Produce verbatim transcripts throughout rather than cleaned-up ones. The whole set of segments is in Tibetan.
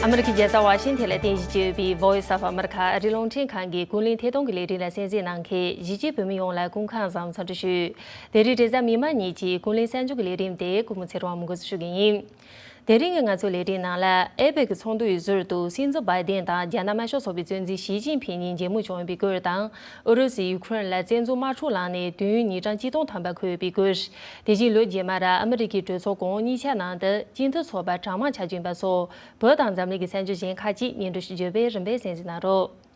ཨ་མི་རི་ཀའི་རྒྱལ་ས་ཝ་ཤིང་ཐན་ལ་རྟེན་གཞི་བྱས་ཡོད་པའི་Voice of America ཨ་རིའི་རླུང་འཕྲིན་ཁང་གི་ཀུན་གླེང་ཐད་གཏོང་གི་ལས་རིམ་ལ་གསན་གཟིགས་གནང་མཁན་གཞིས་བྱེས་བོད་མི་ཡོངས་ལ་སྐུ་ཁམས་བཟང་འཚམས་འདྲི་ཞུ། དེ་རིང་རེས་གཟའ་མིག་དམར་ཉིན་གྱི་ཀུན་གླེང་གསར་འགྱུར་གྱི་ལས་རིམ་དེ་སྐུ་ངོ་ཚེ་རིང་དབང་མོས་འགོ་འཛུགས་ཞུ་གི་ཡིན། དེ་རིང་གི་ང་ཚོའི་ལས་རིམ་ནང་ལ་ཨེ་པེག་ཚོགས་འདུའི་ཟུར་དུ་སྲིད་འཛིན་བྷའི་ཏན་དང་རྒྱ་ནག་དམར་ཤོག་ཚོགས་པའི་གཙོ་འཛིན་ཞི་ཅིན་ཕིང་གཉིས་མཇལ་མོལ་བྱུང་ཡོད་པའི་སྐོར་དང་། ཨུ་རུ་སུས་ཡུ་ཁུ་རེན་ལ་བཙན་འཛུལ་དམག་འཁྲུག་བསླངས་ནས་དུས་ཡུན་ཉིན་གྲངས་ཆིག་སྟོང་ཐམ་པ་འཁོར་ཡོད་པའི་སྐོར། དེ་བཞིན་ལོ་རྗེས་མར་ཨ་མི་རི་ཀའི་གྲོས་ཚོགས་གོང་འོག་གཉིས་ཆ་ནང་དུ་སྤྱི་འཐུས་ཚོགས་པ་གྲངས་མང་ཆགས་ཀྱིན་པ་སོགས་བོད་དང་འཛམ་གླིང་གི་གསར་འགྱུར་གཞན་ཁག་ཅིག་སྙན་སྒྲོན་ཞུ་རྒྱུ་བས་རིམ་པས་གསན་གཟིགས་གནང་རོགས།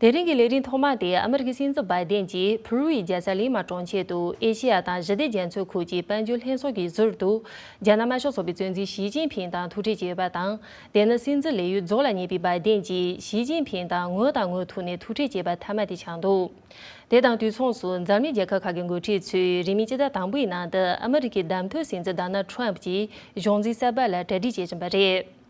དེ་རིང་གི་ལས་རིམ་ཐོག་མ་དེ་ཨ་མི་རི་ཀའི་སྲིད་འཛིན་བྷའི་ཏན་གྱིས་ཕུ་རུ་ཡི་རྒྱལ་ས་ལི་མ་གྲོང་ཁྱེར་དུ་ཨེ་ཤེ་ཡ་དང་ཞི་བདེ་རྒྱ་མཚོའི་ཁུལ་གྱི་དཔལ་འབྱོར་ལྷན་ཚོགས་ཀྱི་ཟུར་དུ་རྒྱ་ནག་དམར་ཤོག་ཚོགས་པའི་གཙོ་འཛིན་ཞི་ཅིན་ཕིང་དང་ཐུག་འཕྲད་བྱས་ཡོད་པ་དང་། དེ་ནི་སྲིད་འཛིན་ལས་ཡུན་རྫོགས་ལ་ཉེ་བའི་བྷའི་ཏན་གྱིས་ཞི་ཅིན་ཕིང་དང་ངོ་དང་ངོ་ཐུག་ནས་ཐུག་འཕྲད་བྱས་པ་ཐ་མ་དེ་ཆགས་འདུག་དེ་དང་དུས་མཚུངས་སུ་འཛམ་གླིང་རྒྱལ་ཁབ་ཁག་གི་འགོ་ཁྲིད་ཚོས་རིང་མིན་སྤྱི་ཟླ་དང་པོའི་ནང་དུ་ཨ་མི་རི་ཀའི་བདམས་ཐོན་སྲིད་འཛིན་ཌོ་ནལ་ཌི་ཊརམ་ཕི་ཀྱི་གཞུང་འཛིན་གསར་པ་ལ་གྲ་སྒྲིག་བྱེད་བཞིན་པ་རེད།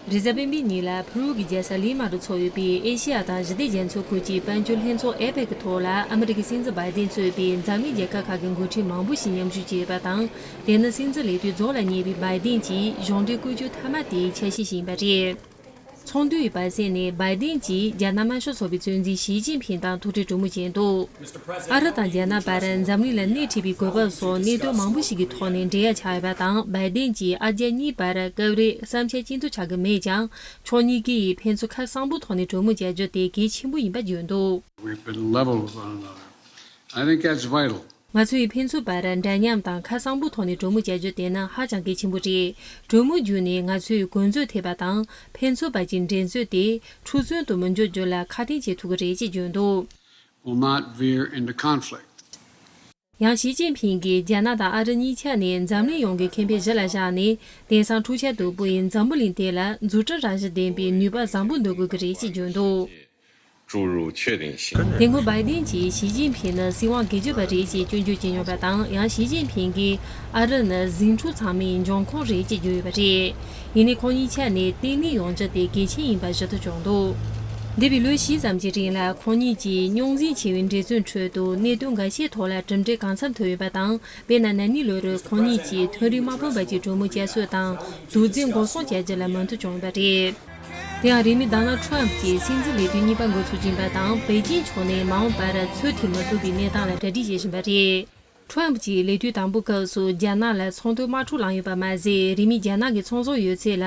རེས་གཟའ་སྤེན་པའི་ཉིན་ལ་ཕུ་རུ་གི་རྒྱལ་ས་ལི་མ་རུ་འཚོགས་ཡོད་པའི་ཨེ་ཤེ་ཡ་དང་ཞི་བདེ་རྒྱ་མཚོའི་ཁུལ་གྱི་དཔལ་འབྱོར་ལྷན་ཚོགས་ཨེ་པེག་གི་ཐོག་ལ་ཨ་མི་རི་ཀའི་སྲིད་འཛིན་བྷའི་ཏན་གཙོས་པའི་འཛམ་གླིང་རྒྱལ་ཁབ་ཁག་གི་འགོ་ཁྲིད་མང་པོ་ཞིག་མཉམ་ཞུགས་བྱས་ཡོད་པ་དང་། དེ་ནི་སྲིད་འཛིན་ལས་དུས་རྫོགས་ལ་ཉེ་བའི་བྷའི་ཏན་གྱི་གཞུང་འབྲེལ་བཀོལ་སྤྱོད་མཐའ་མ་དེའི་ཆ་ཤས་ཤིག་ཡིན་པ་རེད། ཚོགས་འདུའི་བར་གསེང་ནས་བྷའི་ཏན་གྱིས་རྒྱ་ནག་དམར་ཤོག་ཚོགས་པའི་གཙོ་འཛིན་ཞི་ཅིན་ཕིང་དང་ཐུག་འཕྲད་གྲོས་མོལ་བྱས་འདུག་ཨ་རི་དང་རྒྱ་ནག་བར་འཛམ་གླིང་ལ་སྣེ་ཁྲིད་པའི་གོ་སྐབས་སོགས་གནད་དོན་མང་པོ་ཞིག་གི་ཐོག་ནས་འབྲེལ་ཡ་ཆགས་ཡོད་པ་དང་། བྷའི་ཏན་གྱིས་ཨ་རྒྱ་གཉིས་བར་སྐབས་རེ་བསམ་འཆར་གཅིག་མཐུན་ཆགས་ཀྱི་མེད་ཀྱང་། ཕྱོགས་གཉིས་ཀས་ཕན་ཚུན་ཁ་གསང་པོའི་ཐོག་ནས་གྲོས་མོལ་བྱ་རྒྱུ་དེ་གལ་ཆེན་པོ་ཡིན་པ་བརྗོད་འདུག We've been level with one another. I think that's vital. ང་ཚོས་ཕན་ཚུན་བར་འདྲ་མཉམ་དང་ཁ་གསང་པོའི་ཐོག་ནས་གྲོས་མོལ་བྱ་རྒྱུ་དེ་ནི་ཧ་ཅང་གལ་ཆེན་པོ་རེད། གྲོས་མོལ་བརྒྱུད་ནས་ང་ཚོས་འགོ་འཛུགས་ཐེབས་པ་དང་ཕན་ཚུན་བར་གྱི་འགྲན་རྩོད་དེ་འཁྲུག་རྩོད་དུ་མི་འགྱུར་རྒྱུ་ལ་ཁ་གཏད་བྱེད་ཐུབ་ཀྱི་རེད་ཅེས་བརྗོད་འདུག Will not veer into conflict. ཡང་ཞི་ཅིན་ཕིང་གིས་རྒྱ་ནག་དང་ཨ་རི་གཉིས་ཆ་ནས་འཛམ་གླིང་ཡོངས་ཀྱི་ཁེ་ཕན་གཞི་ལ་བཞག་ནས། དེང་སང་འཁྲུག་ཆ་དོད་པོ་ཡི་འཛམ་བུ་གླིང་དེ་ལ་འཛུགས་སྐྲུན་རང་བཞིན་ལྡན་པའི་ནུས་པ་བཟང་པོ་འདོན་དགོས་ཀྱི་རེད་ཅེས་བརྗོད་འདུག་དེ་སྔོན་བྷའི་ཏན་གྱིས་ཞི་ཅིན་ཕིང་ནི་སྲིད་དབང་སྒེར་གཅོད་པ་རེད་ཅེས་སྐྱོན་བརྗོད་བྱས་མྱོང་བ་དང་། ཡང་ཞི་ཅིན་ཕིང་གིས་ཨ་རི་ནི་ཟིང་འཁྲུག་ཚང་མའི་འབྱུང་ཁུངས་རེད་ཅེས་བརྗོད་ཡོད་པ་རེད། ཡིན་ནའི་ཁོང་གཉིས་ཆ་ནས་བརྟན་ལྷིང་ཡོང་རྒྱུ་དེ་གལ་ཆེན་ཡིན་པ་ཞུ་ཐུབ་བྱུང་འདུག་འདས་པའི་ལོ་བཞི་ཙམ་གྱི་རིང་ལ་ཁོང་གཉིས་ཀྱིས་རྙོག་འཛིང་ཆེ་བའི་འབྲེལ་མཐུད་ཁྲོད་དུ་གནད་དོན་འགའ་ཤས་ཐོག་ལ་གྲུབ་འབྲས་གང་འཚམ་ཐོབ་ཡོད་པ་དང་། དཔེར་ན། ན་ནིང་ལོ་རུ་ཁོང་གཉིས་ཀྱིས་མཐོ་རིམ་དམག་དཔོན་བར་གྱི་གྲོས་མོལ་བསྐྱར་གསོ་དང་དུག་རྫས་འགོག་སྲུང་བྱ་རྒྱུ་ལ་མོས་མཐུན་བྱུང་ཡོད་པ་རེད། དེ་ཡང་རིང་མིན་ཌོ་ནལ་ཌི་ཊརམ་ཕི་གྱིས་སྲིད་འཛིན་ལས་དུས་གཉིས་པ་འགོ་ཚུགས་ཀྱིན་པ་དང་། པེ་ཅིན་ཕྱོགས་ནས་མ་འོངས་པར་ཚུར་ཐེ་མི་ཐུབ་པའི་གནས་སྟངས་ལ་གྲ་སྒྲིག་བྱེད་བཞིན་པ་རེད། ཊརམ་ཕི་གྱིས་ལས་དུས་དང་པོའི་སྐབས་སུ་རྒྱ་ནག་ལ་ཚོང་དོན་དམག་འཁྲུག་བསླངས་ཡོད་པ་མ་ཟད། རིང་མིན་རྒྱ་ནག་གི་ཚོང་ཟོག་ཡོད་ཚད་ལ་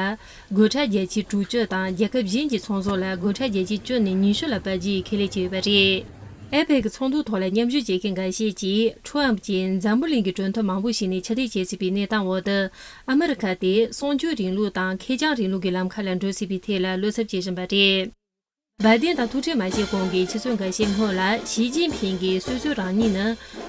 སྒོ་ཁྲལ་བརྒྱ་ཆའི་དྲུག་ཅུ་དང་། རྒྱལ་ཁབ་གཞན་གྱི་ཚོང་ཟོག་ལ་སྒོ་ཁྲལ་བརྒྱ་ཆའི་བཅུ་ནས་ཉི་ཤུ་ལ་སྤར་རྒྱུའི་ཁས་ལེན་བྱས་ཡོད་པ་རེད། ཨེ་པེག་ཚོགས་འདུའི་ཐོག་ལ་མཉམ་ཞུགས་བྱེད་མཁན་འགའ་ཤས་ཀྱིས། ཊརམ་ཕི་གྱིས་འཛམ་བུ་གླིང་གི་གྲོས་མཐུན་མང་པོ་ཞིག་ནས་ཕྱིར་འཐེན་བྱས་ཟིན་པའི་གནས་སྟངས་འོག་ཏུ། ཨ་མི་རི་ཁ་དེ་གསང་སྤྱོད་རིང་ལུགས་དང་ཁེ་བྱང་རིང་ལུགས་ཀྱི་ལམ་ཁ་ལ་འགྲོ་སྲིད་པའི་ཐད་ལ་བློ་འཚབ་བྱེད་བཞིན་པ་རེད། བྷའི་ཏན་དང་ཐུག་འཕྲད་མ་བྱས་གོང་གི་ཆུ་ཚོད་འགའ་ཤས་སྔོན་ལ། ཞི་ཅིན་ཕིང་གིས་སོ་སོའི་རང་ཉིད་ནི་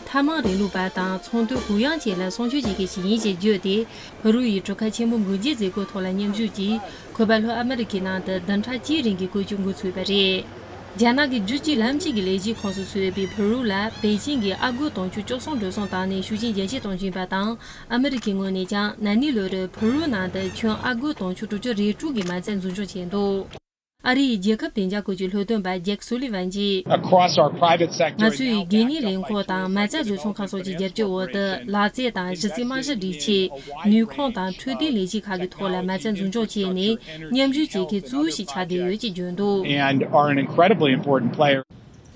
ཐའེ་ཝན་རིང་ལུགས་པ་དང་ཚོང་དོན་གུ་ཡངས་ཅན་ལ་སྲུང་སྐྱོབ་བྱེད་མཁན་ཞིག་ཡིན་ཞེས་བརྗོད་དེ། ཕུ་རུ་ཡི་གྲུ་ཁ་ཆེན་པོ་འགུལ་སྐྱོད་མཛད་སྒོའི་ཐོག་ལ་མཉམ་ཞུགས་ཀྱིས། གུས་པ་ལྷོ་ཨ་མི་རི་ཀའི་ནང་དུ་བདུན་ཕྲག་གཅིག་རིང་གི་བཀོད་ཇུས་འགོ་ཚུགས་པ་རེད། རྒྱ་ནག་གི་རྒྱུད་གཅིག་ལམ་གཅིག་གི་ལས་གཞིའི་ཁོངས་སུ་ཚུད་པའི་ཕུ་རུ་ལ་པེ་ཅིང་གིས་ཨ་སྒོར་དུང་ཕྱུར་བཅུ་གསུམ་འགྲོ་སོང་བཏང་ནས་ཤུགས་རྐྱེན་རྒྱ་སྐྱེད་གཏོང་བཞིན་པ་དང་། ཨ་མི་རི་ཀའི་ངོས་ནས་ཀྱང་ན་ནིང་ལོ་རུ་ཕུ་རུའི་ནང་དུ་ཁྱོན་ཨ་སྒོར་དུང་ཕྱུར་དྲུག་ཅུ་རེ་དྲུག་གི་མ་རྩ་འཛུགས་སྐྱོང་བྱས་འདུག་ཨ་རིའི་རྒྱལ་ཁབ་བདེ་འཇགས་སྐོར་གྱི་ལྷོ་སྟོན་པ་ཇེག་སུ་ལི་ཝན་གྱིས། Across our private sector and the health and welfare sector, ང་ཚོའི་དགོས་ངེས་ལས་ཁུངས་དང་མ་རྩ་བཟོ་ཚོང་ཁང་སོགས་ཀྱི་རྒྱབ་སྐྱོར་འོག་ཏུ། ལག་རྩལ་དང་གཞི་རྩའི་རྨང་གཞི་སྒྲིག་ཆས། ནུས་ཁུངས་དང་འཕྲོད་བསྟེན་ལས་གཞི་ཁག་གི་ཐོག་ལ་མ་རྩ་འཛུགས་སྐྱོང་བྱས་ནས། མཉམ་ཞུགས་བྱེད་མཁན་གཙོ་བོ་ཞིག་ཆགས་བསྡད་ཡོད་ཅེས་བརྗོད་འདུག and are an incredibly important player.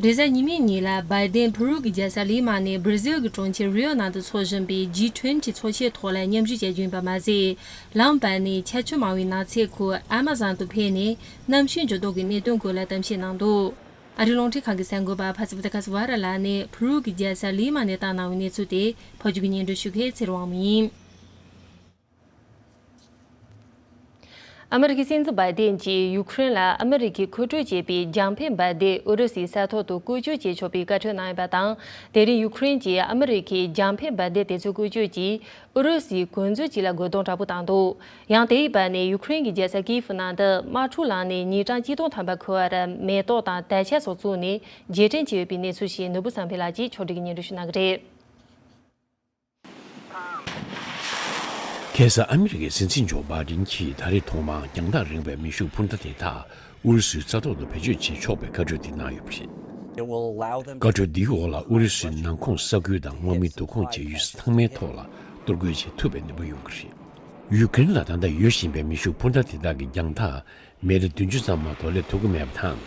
རེས་གཟའ་ཉི་མའི་ཉིན་ལ་བྷའི་ཏན་ཕུ་རུ་གི་རྒྱལ་ས་ལི་མ་ནས་བྷར་ཛིལ་གྱི་གྲོང་ཁྱེར་རིའོ་ནང་དུ་འཚོགས་བཞིན་པའི་ཇི་ཊུན་ཊི་ཚོགས་ཆེན་ཐོག་ལ་མཉམ་ཞུགས་བྱ་རྒྱུ་ཡིན་པ་མ་ཟད། ལམ་བར་ནས་ཁྱད་ཆོས་མང་བའི་ནགས་ཚལ་ཁུལ་ཨ་མ་ཟོན་དུ་ཕེབས་ནས་གནམ་གཤིས་འགྱུར་ལྡོག་གི་གནད་དོན་སྐོར་ལ་གཏམ་བཤད་གནང་འདུག་ཨ་རིའི་རླུང་འཕྲིན་ཁང་གི་གསར་འགོད་པ་ཕ་སི་ཕི་ཏི་ཀ་སི་ཝ་ར་ལགས་ནས་ཕུ་རུ་གི་རྒྱལ་ས་ལི་མ་ནས་བཏང་གནང་བའི་གནས་ཚུལ་དེ་ཕབ་སྒྱུར་གྱིས་སྙན་སྒྲོན་ཞུ་མཁན་ཚེ་རིང་དབང་མོ་ཡིན། ཨ་མི་རི་ཀའི་སྲིད་འཛིན་བྷའི་ཏན་གྱིས་ཡུ་ཁུ་རེན་ལ་ཨ་མི་རི་ཀས་མཁོ་སྤྲོད་བྱས་པའི་རྒྱང་འཕེན་འབར་མདེལ་ཨུ་རུ་སུའི་ས་ཐོག་ཏུ་བཀོལ་སྤྱོད་བྱེད་ཆོག་པའི་བཀའ་འཁྲོལ་གནང་ཡོད་པ་དང་། དེ་རིང་ཡུ་ཁུ་རེན་གྱིས་ཨ་མི་རི་ཀའི་རྒྱང་འཕེན་འབར་མདེལ་དེ་ཚོའི་བཀོལ་སྤྱོད་ཀྱིས་ཨུ་རུ་སུའི་གོ་མཛོད་ཅིག་ལ་རྒོལ་རྡུང་དྲག་པོ་བཏང་འདུག་ཡང་དེའི་བར་ནས་ཡུ་ཁུ་རེན་གྱི་རྒྱལ་ས་ཀིའེ་ཧྥུ་ནང་དུ་དམག་འཁྲུག་ལངས་ནས་ཉིན་གྲངས་ཆིག་སྟོང་ཐམ་པ་འཁོར་བར་མེ་ཏོག་དང་དར་ཆ་སོགས་བཙུགས་ནས་རྗེས་དྲན་བྱས་ཡོད་པའི་གནས་ཚུལ་ཞིག་ནོར་བུ་བསམ་འཕེལ་ལགས་ཀྱིས་ཕྱོགས་སྒྲིག་གིས་སྙན་སྒྲོན་ཞུ་གནང་གི་རེད། ཁ་སང་ཨ་མི་རི་ཀའི་སྲིད་འཛིན་ཇོ་བྷའི་ཌེན་གྱིས་ད་རེས་ཐོག་མར་རྒྱང་ཐག་རིང་བའི་མེ་ཤུགས་འཕུར་མདའ་དེ་དག་ཨུ་རུ་སུའི་ས་ཐོག་ཏུ་བེད་སྤྱོད་བྱེད་ཆོག་པའི་བཀའ་འཁྲོལ་དེ་གནང་ཡོད་པ་རེད། བཀའ་འཁྲོལ་འདིའི་འོག་ལ་ཨུ་རུ་སུའི་ནང་ཁོངས་ས་ཁུལ་དང་དམག་མིའི་བསྡུ་ཁོངས་བཅས་ཡུལ་ས་ཚང་མའི་ཐོག་ལ་གཏོར་རྒོལ་བྱེད་ཐུབ་པའི་ནུས་པ་ཡོང་གི་རེད། ཡུ་ཀེ་རེན་ལ་ད་ལྟ་ཡོད་བཞིན་པའི་མེ་ཤུགས་འཕུར་མདའ་དེ་དག་གི་རྒྱང་ཐག་མི་ཊར་བདུན་ཅུ་ཙམ་མ་གཏོགས་སླེབས་ཐུབ་ཀྱི་མེད་པ་དང་།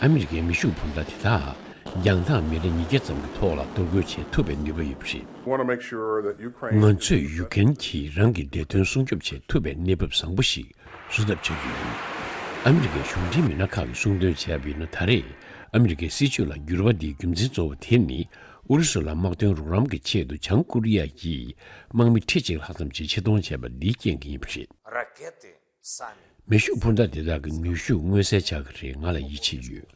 ཨ་མི་རི་ཀའི་མེ་ཤུགས་འཕུར་མདའ་དེ་དག་རྒྱང་ཐག་མི་ཊར་ཉིས་བརྒྱ་ཙམ་གྱི་ཐོག་ལ་གཏོར་རྒོལ་བྱེད་ཐུབ་པའི་ནུས་པ་ཡོད་པ་རེད། Want to make sure that Ukraine ང་ཚོས་ཡུ་ཀེ་རེན་གྱིས་རང་གི་བདེ་དོན་སྲུང་སྐྱོབ་བྱེད་ཐུབ་པའི་གནས་བབ་བཟང་པོ་ཞིག་བཟོ་ཐབས་བྱ་རྒྱུ་ཡིན། ཨ་མི་རི་ཀའི་གཞུང་འབྲེལ་མི་སྣ་ཁག་གིས་གསུངས་དོན་བྱས་པ་ཡིན་ན། ད་རེས་ཨ་མི་རི་ཀའི་སྲིད་བྱུས་ལ་འགྱུར་བ་འདིའི་རྒྱུ་མཚན་གཙོ་བོ་དེ་ནི། ཨུ་རུ་སུ་ལ་དམག་དོན་རོགས་རམ་གྱི་ཆེད་དུ་བྱང་ཀོ་རི་ཡ་ཡིས་དམག་མི་ཁྲི་གཅིག་ལྷག་ཙམ་ཞིག་ཆེད་གཏོང་བྱས་པ་འདིའི་རྐྱེན་གྱིས་ཡིན་པ་རེད། Ракеты сами. མེ་ཤུགས་འཕུར་མདའ་དེ་དག་གི་ནུས་ཤུགས་མངོན་གསལ་ཆགས་ཀྱི་རེད། ང་ལ་ཡིད་ཆེས་ཡོད།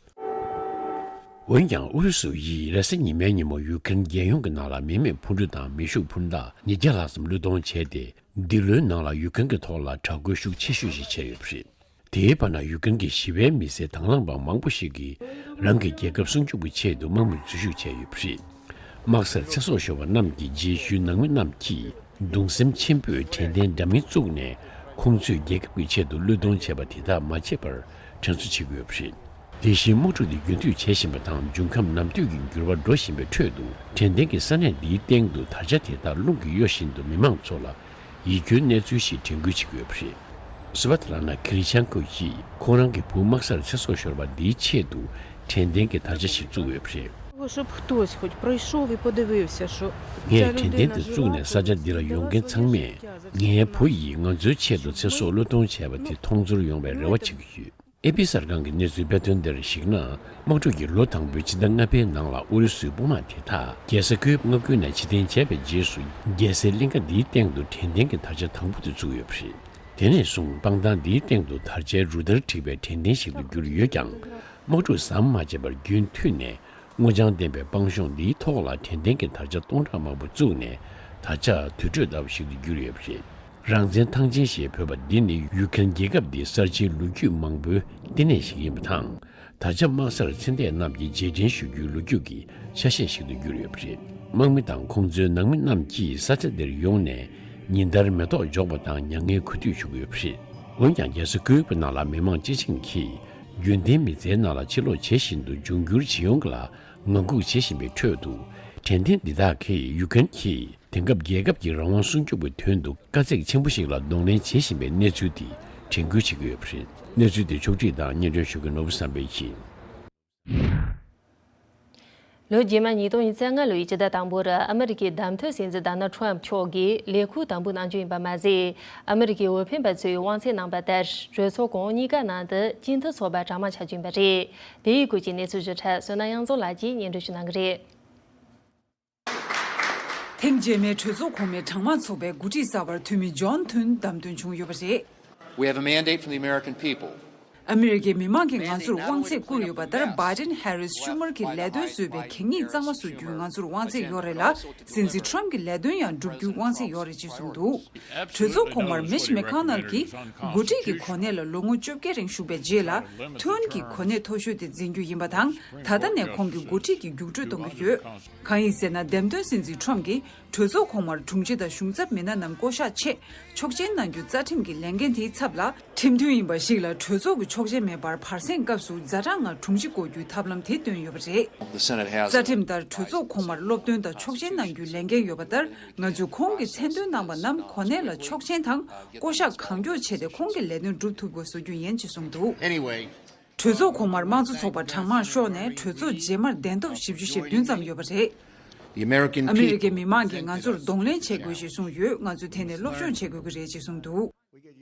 འོན་ཀྱང་ཨུ་རུ་སུ་ཡིས་རེས་གཟའ་ཉི་མའི་ཉིན་མོ་ཡུ་ཀེ་རེན་རྒྱལ་ཡོངས་ཀྱི་ནང་ལ་མི་མེད་འཕུར་གྲུ་དང་མེ་ཤུགས་འཕུར་མདའ་ཉིས་བརྒྱ་ལྷག་ཙམ་བློས་གཏོང་བྱས་ཏེ། འདི་ལོའི་ནང་ལ་ཡུ་ཀེ་རེན་གྱི་ཐོག་ལ་དྲག་རྒོལ་ཤུགས་ཆེ་ཤོས་ཤིག་བྱས་ཡོད་པ་རེད། དེའི་བར་ན་ཡུ་ཀེ་རེན་གྱི་ཞི་བའི་མི་སེར་དང་བླངས་པ་མང་པོ་ཞིག་གིས་རང་གི་རྒྱལ་ཁབ་སྲུང་སྐྱོབ་ཀྱི་ཆེད་དུ་དམག་མིར་འཛུལ་ཞུགས་བྱས་ཡོད་པ་རེད། དམག་སར་ཚེ་སྲོག་ཤོར་བ་རྣམས་ཀྱི་རྗེས་ཤུལ་ནང་མི་རྣམས་ཀྱིས་གདུང་སེམས་ཆེན་པོས་དྲན་རྟེན་འདྲ་མིན་བཙུགས་ནས། ཁོང་ཚོས་རྒྱལ་ཁབ་ཀྱི་ཆེད་དུ་བློས་གཏོང་བྱས་པ་དེ་དག་མ་བརྗེད་པར་དྲན་གསོ་བྱེད་ཀྱི་ཡོད་པ་རེད། དེ་བཞིན་དམག་འཁྲུག་དེ་རྒྱུན་མཐུད་བྱེད་བཞིན་པ་དང་། འབྱུང་ཁམས་ནམ་དུས་ཀྱི་འགྱུར་བ་འགྲོ་བཞིན་པའི་ཁྲོད་དུ། དྲན་རྟེན་གྱི་ས་གནས་འདིའི་སྟེང་དུ་དར་ཆ་དེ་དག་རླུང་གིས་གཡོ་བཞིན་དུ་མི་མང་ཚོ་ལ་ཡིད་སྐྱོའི་གནས་ཚུལ་ཞིག་དྲན་སྐུལ་བྱེད་ཀྱི་ཡོད་པ་རེད། སི་ཝ་ཐ་ལ་ན་ཁི་རི་ཆན་ཀོ་ཡིས་ཁོང་རང་གི་བུ་དམག་སར་ཚེ་སྲོག་ཤོར་བ་འདིའི་ཆེད་དུ་དྲན་རྟེན་གྱི་དར་ཆ་ཞིག་བཙུགས་ཡོད་པ་རེད། Щоб хтось хоть пройшов і подивився, що ངས་དྲན་རྟེན་དེ་བཙུགས་ནས་ས་ཆ་འདི་ལ་ཡོང་མཁན་ཚང་མས་ངའི་བུ་ཡིས་ང་ཚོའི་ཆེད་དུ་ཚེ་སྲོག་བློས་གཏོང་བྱས་པ་དེ་མཐོང་ཚོར་ཡོང་བའི་རེ་བ་བྱེད་ཀྱི་ཡོད། ཨེ་པི་གསར་ཁང་གི་གནས་ཚུལ་སྤེལ་དོན་འདིར་གཞིགས་ན། དམག་འཁྲུག་གི་ལོ་དང་པོའི་ཕྱི་ཟླ་ལྔ་པའི་ནང་ལ་ཨུ་རུ་སུའི་དཔུང་དམག་དེ་དག་རྒྱལ་ས་ཀིབ་མངའ་ཁུལ་ནས་ཕྱིར་འཐེན་བྱས་པའི་རྗེས་སུ། རྒྱལ་སའི་གླིང་ག་འདིའི་སྟེང་དུ་དྲན་རྟེན་གྱི་དར་ཆ་དང་པོ་དེ་བཙུགས་ཡོད་པ་རེད། དེ་ནས་བཟུང་སྤང་ཐང་འདིའི་སྟེང་དུ་དར་ཆའི་རུ་སྟར་བསྒྲིགས་པའི་དྲན་རྟེན་ཞིག་ཏུ་གྱུར་ཡོད་ཀྱང་། དམག་འཁྲུག་ཟམ་མ་ཆད་པར་རྒྱུན་མཐུད་ནས། སྔོ་ལྗང་ལྡན་པའི་སྤང་གཤོང་འདིའི་ཐོག་ལ་དྲན་རྟེན་གྱི་དར་ཆ་སྟོང་ཕྲག་མང་པོ་བཙུགས་ནས། དར་ཆ་དུར་ཁྲོད་ལྟ་བུ་ཞིག་ཏུ་གྱུར་ཡོད་པ་རེད། རང་བཙན་ཐང་ཆེན་ཞེས་འབོད་པ་འདི་ནི་ཡུ་ཁེན་རྒྱལ་ཁབ་འདིའི་གསར་བརྗེའི་ལོ་རྒྱུས་མང་པོའི་བསྟི་གནས་ཤིག་ཡིན་པ་དང་། དར་ཆ་དམག་སར་ཚེ་འདས་རྣམས་ཀྱི་རྗེས་དྲན་ཞུ་རྒྱུའི་ལོ་རྒྱུས་ཀྱི་ཆ་ཤས་ཤིག་ཏུ་གྱུར་ཡོད་པ་རེད། དམག་མི་དང་ཁོང་ཚོའི་ནང་མི་རྣམས་ཀྱིས་ས་ཆ་འདིར་ཡོང་ནས་ཉིན་ལྟར་མེ་ཏོག་འཇོག་པ་དང་མྱ་ངན་གུས་འདུད་ཞུ་གི་ཡོད་པ་རེད། འོན་ཀྱང་རྒྱལ་ས་ཀིའུ་ནང་ལ་མི་མང་སྤྱི་བྱིངས་ཀྱིས་རྒྱུན་ལྡན་མི་ཚེའི་ནང་ལ་ཕྱིར་ལོག་བྱེད་བཞིན་དུ་འབྱུང་འགྱུར་ཇི་ཡོང་གི་ལ་ངང་སྒུག་བྱེད་བཞིན་པའི་ཁྲོད་དུ། དྲན་རྟེན་འདི་དག་གིས་ཡུ་ཀེན་གྱིས་དེང་སྐབས་རྒྱལ་ཁབ་ཀྱི་རང་དབང་སྲུང་སྐྱོབ་ཀྱི་དོན་དུ་དཀའ་ཚེགས་ཆེན་པོ་ཞིག་ལ་གདོང་ལེན་བྱེད་བཞིན་པའི་གནས་ཚུལ་དེ་དྲན་སྐུལ་བྱེད་ཀྱི་ཡོད་པ་རེད། གནས་ཚུལ་དེ་ཕྱོགས་སྒྲིག་དང་སྙན་སྒྲོན་ཞུ་མཁན་ནོར་བུ་བསམ་འཕེལ་ཡིན། ལོ་རྗེས་མ་ཉིས་སྟོང་ཉི་ཤུ་རྩ་ལྔ་ལོའི་སྤྱི་ཟླ་དང་པོར་ཨ་མི་རི་ཀའི་བདམས་ཐོན་སྲིད་འཛིན་ཌོ་ནལ་ཁྲོམ་མཆོག་གིས་ལས་ཁུར་དམ་འབུལ་གནང་རྒྱུ་ཡིན་པ་མ་ཟད། ཨ་མི་རི་ཀའི་འོས་འཕེན་པ་ཚོས་དབང་ཚད་གནང་པ་ལྟར་གྲོས་ཚོགས་གོང་འོག་གཉིས་ཀ་ནང་དུ་སྤྱི་འཐུས་ཚོགས་པ་གྲངས་མང་ཆགས་རྒྱུ་ཡིན་པ་རེད། དེའི་སྐོར་གྱི་གནས་ཚུལ་ཞིབ་ཕྲ་བསོད་ནམས་དབྱངས་འཛོམས་ལགས་ཀྱིས་སྙན་སྒྲོན་ཞུ་གནང་གི་རེད། ཐེངས་རྗེས་མའི་གྲོས་ཚོགས་གོང་མའི་གྲངས་མང་ཚོགས་པའི་འགོ་ཁྲིད་གསར་པར་འཐུས་མི་ཇོན་ཐུན་བདམས་ཐོན་བྱུང་ཡོད་པ་རེད། We have a mandate from the American people. ཨ་མི་རི་ཀའི་མི་མང་གིས་ང་ཚོར་དབང་ཚད་བསྐུར་ཡོད་པ་ལྟར། བྷའི་ཌེན་ཧེ་རིས་ཤུ་མར་གྱི་ལས་དོན་བཟོས་པའི་གད་སྙིགས་གཙང་མ་བཟོ་རྒྱུའི་ང་ཚོར་དབང་ཚད་ཡོད་རེད་ལ། སྲིད་འཛིན་ཁྲོམ་གྱི་ལས་དོན་ཡང་བསྒྲུབ་རྒྱུའི་དབང་ཚད་ཡོད་རེད་ཅེས་གསུངས་འདུག་གྲོས་ཚོགས་གོང་མར་མིཆ་མེ་ཁོ་ནལ་གྱིས་འགོ་ཁྲིད་ཀྱི་གོ་གནས་ལ་ལོ་ངོ་བཅོ་བརྒྱད་རིང་བཞུགས་པའི་རྗེས་ལ། ཐུན་གྱི་གོ་གནས་མཐོ་ཤོས་དེ་འཛིན་རྒྱུ་ཡིན་པ་དང་། ད་ལྟ་ནས་ཁོང་གི་འགོ་ཁྲིད་ཀྱི་རྒྱུགས་སྤྲོད་གཏོང་གི་ཡོད། གང་ཡིན་ཟེར་ན། འདེམས་ཐོན་སྲིད་འཛིན་ཁྲོམ་གྱིས་གྲོས་ཚོགས་གོང་མར་དྲུང་ཆེ་དང་གཞུང་ཚབ་མི་སྣ་རྣམས་བསྐོ་གཞག་ཆེད་ཆོག་མཆན་གནང་རྒྱུ་རྩ་ཁྲིམས་ཀྱི་ལས་འགན་དེའི་ཚབ་ལ། ཁྲིམས་མཐུན་ཡིན་པ་ཞིག་ལ་གྲོས་ཚོགས་ཀྱི་ཆོག་མཆན་མེད་པར་བར་གསེང་སྐབས་སུ་ཛ་དྲག་ངང་དྲུང་ཆེ་བསྐོ་རྒྱུའི་ཐབས་ལམ་དེ་བཏོན་ཡོད་པ་རེད། The Senate has རྩ་ཁྲིམས་ལྟར་གྲོས་ཚོགས་གོང་མར་སློབ་སྟོན་དང་ཆོག་མཆན་གནང་རྒྱུའི་ལས་འགན་ཡོད་པ་ལྟར། ང་ཚོས་ཁོང་གིས་མཚན་འདོན་གནང་པ་རྣམས་གོ་གནས་ལ་ཆོག་མཆན་དང་བསྐོ་གཞག་གང་མགྱོགས་བྱས་ཏེ་ཁོང་གི་ལས་དོན་སྒྲུབ་ཐུབ་དགོས་བཟོ་རྒྱུ་ཡིན་ཅེས་གསུངས་འདུག Anyway, གྲོས་ཚོགས་གོང་མར་དམངས་གཙོ་ཚོགས་པ་གྲངས་མང་ཤོར་ནས་གྲོས་ཚོགས་རྗེས་མར་གདན་ཐོབ་བཞི་བཅུ་ཞེ་བདུན་ཙམ་ཡོད་པ་རེད། The American ཨ་མི་རི་ཀའི་people མི་མང་གིས་ང་ཚོར་གདོང་ལེན་བྱེད་དགོས་ཞེས་གསུངས་ཡོད། ང་ཚོས་དེ་ནས་སློབ་སྦྱོང་བྱེད་དགོས་ཀྱི་རེད་ཅེས་གསུངས་འདུག་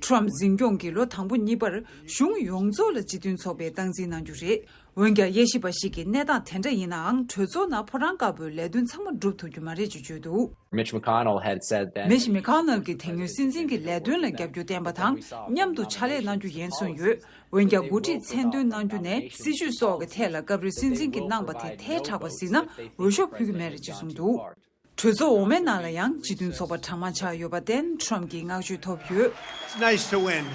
ཁྲོམ་འཛིན་སྐྱོང་གིས་ལོ་དང་པོ་གཉིས་པར་གཞུང་ཡོངས་རྫོགས་ལ་སྤྱི་མཐུན་ཚོགས་པས་སྟངས་འཛིན་གནང་རྒྱུ་རེད། འོན་ཀྱང་དབྱེ་ཞིབ་པ་ཞིག་གིས་གནས་སྟངས་དེ་འདྲ་ཡིན་ནའང་། གྲོས་ཚོགས་ནང་ཕོ་བྲང་དཀར་པོའི་ལས་དོན་ཚང་མ་སྒྲུབ་ཐུབ་རྒྱུ་མ་རེད་ཅེས་བརྗོད་འདུག Mitch McConnell had said that མིཆ་མེ་ཁོ་ནལ་གྱིས་དེ་སྔོན་སྲིད་འཛིན་གྱི་ལས་དོན་ལ་རྒྱབ་སྐྱོར་བསྟན་པ་དང་མཉམ་དུ་ཕྱག་ལས་གནང་རྒྱུ་ཡིན་གསུངས་ཡོད། འོན་ཀྱང་འགོ་ཁྲིད་མཚན་འདོན་གནང་རྒྱུ་ནས་སྲིད་ཇུས་སོགས་ཀྱི་ཐད་ལ་སྐབས་རེ་སྲིད་འཛིན་གྱིས་གནང་པ་དེ་ཐལ་དྲགས་པ་གཟིགས་ན་འོས་ཤོག་ཕུལ་གྱི་མེད་རེད་ཅེས་གསུངས་འདུག་གྲོས་ཚོགས་འོག་མའི་ནང་ལ་ཡང་སྤྱི་མཐུན་ཚོགས་པ་གྲངས་མང་ཆགས་ཡོད་པར་བརྟེན་ཁྲོམ་གྱིས་བསྔགས་བརྗོད་ཐོབ་ཡོད། It's nice to win.